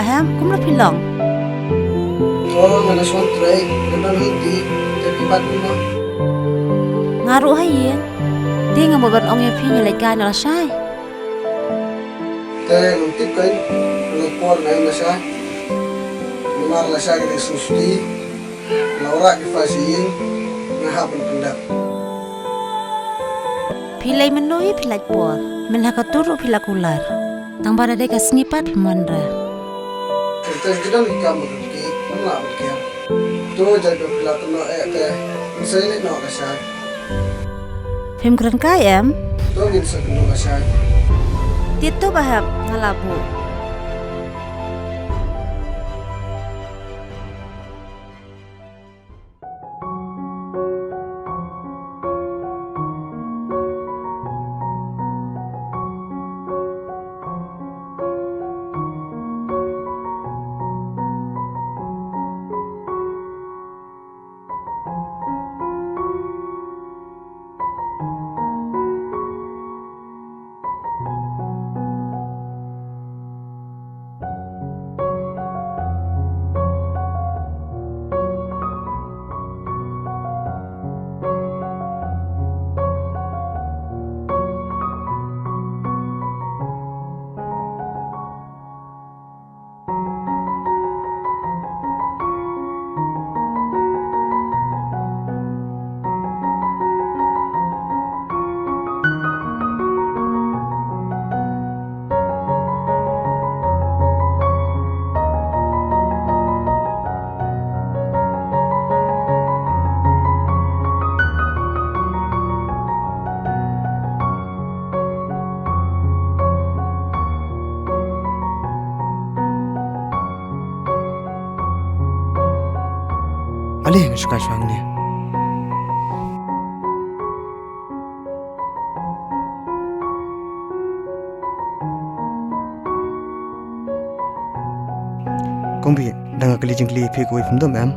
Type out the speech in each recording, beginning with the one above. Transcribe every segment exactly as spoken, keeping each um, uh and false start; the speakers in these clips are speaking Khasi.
Ahem, kumno phi long? To, nga la sngewtrei, nga don hi ti, te phi bat kumno? Nga ruh ha ïing. Te nga mut ban ong ïa phi ngi leit kai noh lashai. Te ngam tip kein, nga por na ïing lashai. Namar lashai ka dei sngewsih. Nga wanrah ki file sha ïing, nga hap ban pyndep. Phi lei mynno hi phi lait por. Mynta ka tur ruh phi la kular. Tang ba da dei ka sngi pat phim wanrah. Te ki don ki kam ba ki, ngam lah ban kiar. To jai ba phi la kynnoh eh te, ngin sa leit noh lashai. Phim kren kai em? To ngin sa kynnoh lashai. Te to Bah Hep, nga la buh. Ale nga shu kai shuwa hangne. Kong Bih, da nga kylli jingkylli phi kawei phim dom em?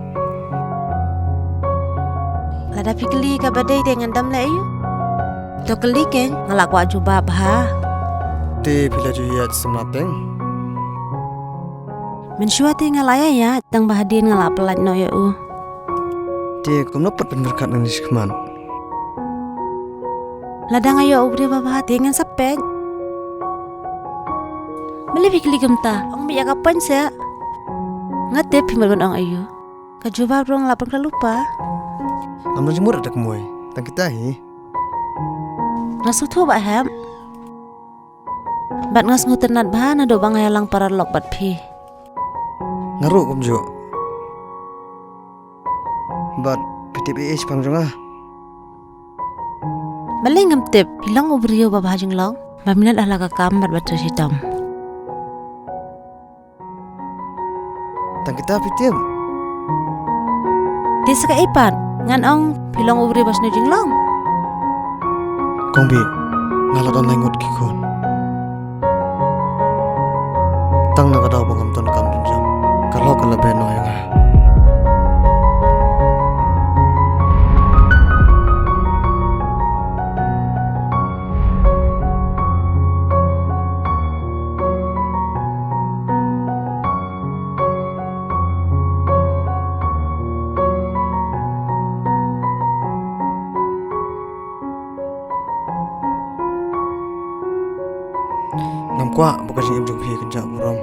Lada phi kylli kaba dei te ngan dom leh aïu? To kylli kein, nga la kwah jubab ha. Te phi la ju ïaid samla pdeng? Mynshuwa te nga la ïaid, tang ba hadien nga la pyllait noh ïa u. Te kumno pat pynpyrkhat nangne shakhmat? Lada nga ïoh u briew ba bha te ngan sa peit. Balei phi kylli kumta? Ong beit ïa ka point seh. Nga tip phi mut ban ong aïu. Ka jubab ruh nga la pynkylla lypa. Ngam don jingmut da kumwei. Tang kita hi. Nga sngewthuh Bah Hep. Bad nga sngewtynnat bha naduh ba nga ïalang paralok bad phi. Nga ruh kumjuh. Bad phi tip ei ei shaphang jong nga? Balei ngam tip, phi long u briew ba bha jinglong, ba minot ha la ka kam bad ba trei shitom. Tang kita phi tip. Te sa kaei pat, ngan ong phi long u briew ba sniew jinglong. Kong Bih, nga la don lai ngut ki khun. Tang na ka daw ba ngam don kam don jam, ka lok ka la beh noh ïa nga. Ngam kwah ba ka jingim jong phi kan jah burom.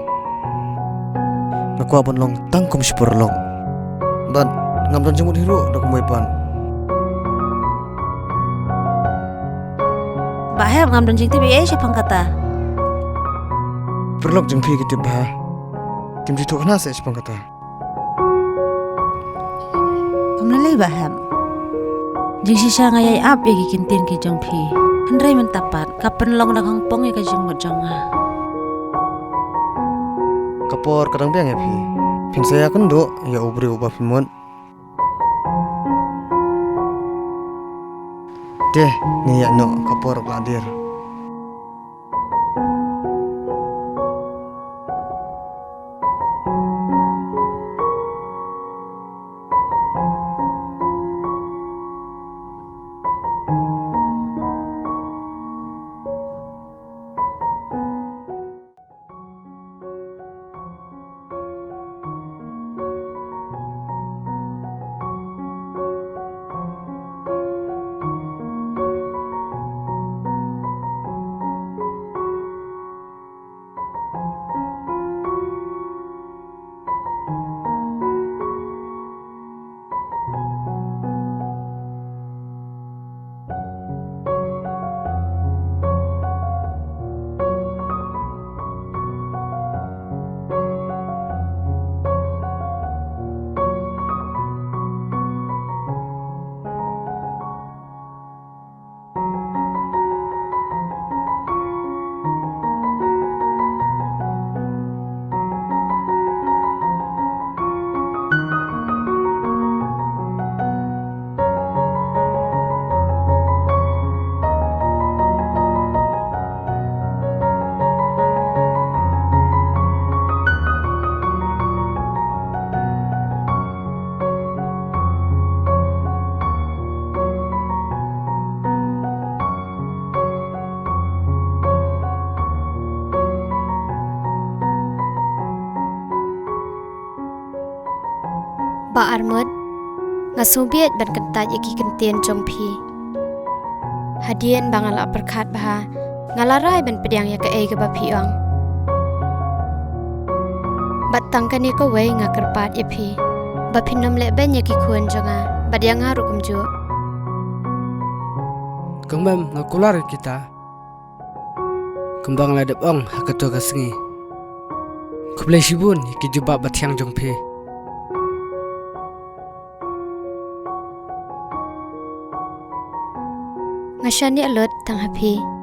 Nga kwah ban long tang kum shi paralok. Bad ngam don jingmut hi ruh da kumwei pat. Bah Hep, ngam don jingtip ei ei shaphang kata. Paralok jong phi ki tip bha. Kim ju ïathuh kane seh shaphang kata. Kam lei Bah Hep. Jingshisha nga ïai ap ïa ki ktien ki jong phi. Hynrei mynta pat ka pynlong da khongpong ïa ka jingmut jong nga. Ka por ka dang biang ïa phi. Phin sa ïakynduh ïa u briew uba phi mut. Te, ngin ïa noh, ka por ka la dier. Bah Armut, nga sngewbha ban kyntait ïa ki kyntien jong phi. Hadien ba nga la pyrkhat bha, nga la rai ban pdiang ïa kaei kaba phi ong. Bad tang kane kawei nga kyrpad ïa phi, ba phin ym leh beiñ ïa ki khun jong nga, bad ïa nga ruh kumjuh. Kong Mem, nga kular ïa kita. Kumba nga la dep ong ha kato ka sngi. Khublei shibun ïa ki jubab bathiang jong phi. Nga shaniah lut tang ha phi.